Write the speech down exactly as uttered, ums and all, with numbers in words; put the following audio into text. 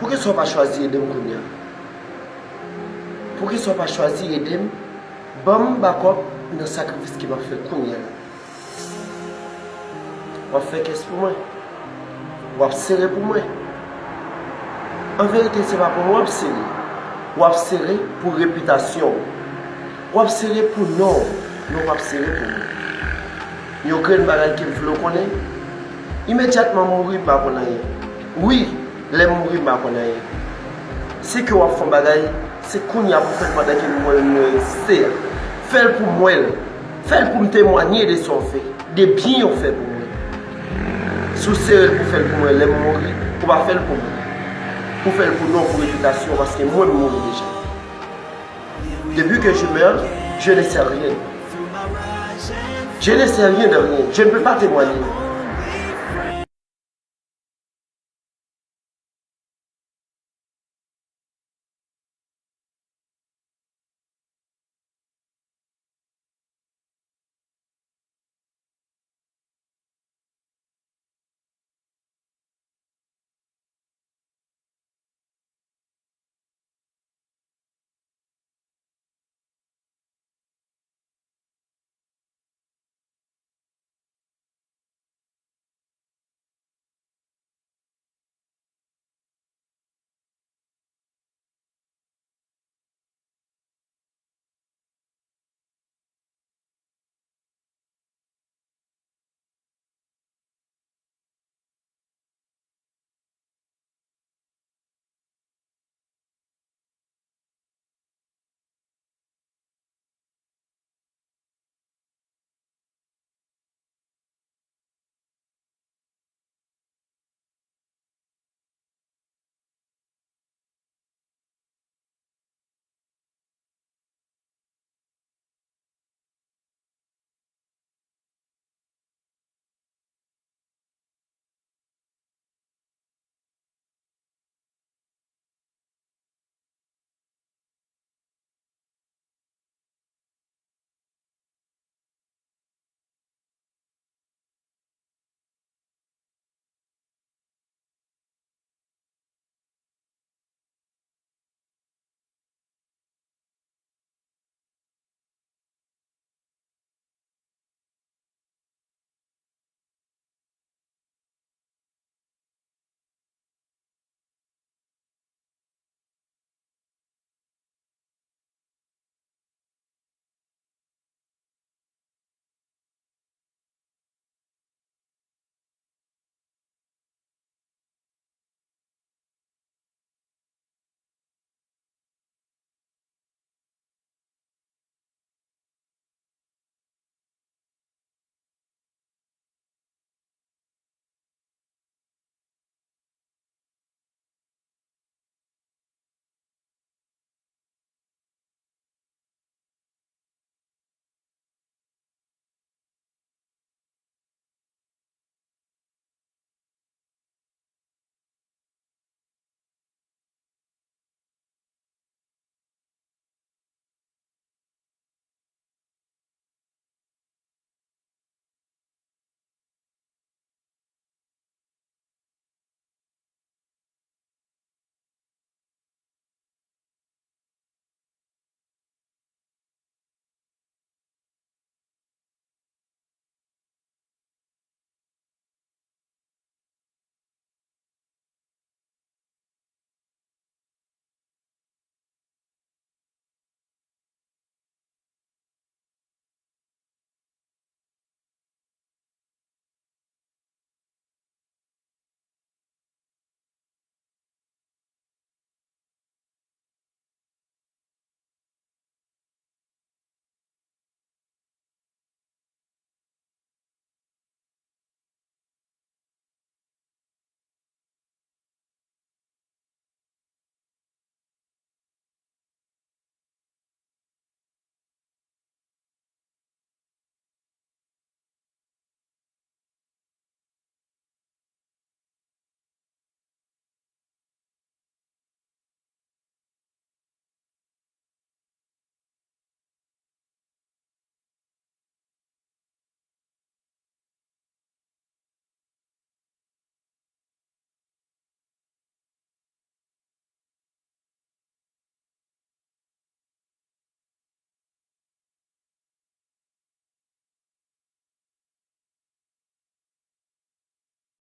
Poukisa w pa chwazi ede m kounye a? Poukisa w pa chwazi ede m? Ban m bakòp nan sakrifis ke m ap fè kounye a la. W ap fè kès pou mwen. W ap sere pou mwen. An verite, se pa pou mwen w ap sere. W ap sere pou repitasyon w. W ap sere pou non w. Men w p ap sere pou mwen. Yon grenn bagay ke m vle w konnen. Imedyatman m mouri, m pa konn anyen. Wi, lè m mouri, m pa konn anyen. Si ke w ap fè yon bagay, se kounye a pou w fè l pandan ke m wè l mwen se a. Fè l pou m wè l. Fè l pou m temwanye de sa w fè, de byen w fè pou mwen. Si w sere l pou fè l pou mwen lè m mouri, ou pa fè l pou mwen. Ou fè l pou non, pou repitasyon, paske mwen m mouri deja. Depuis que je meurs, je ne sais rien. Je ne sais rien de rien. Je ne peux pas témoigner.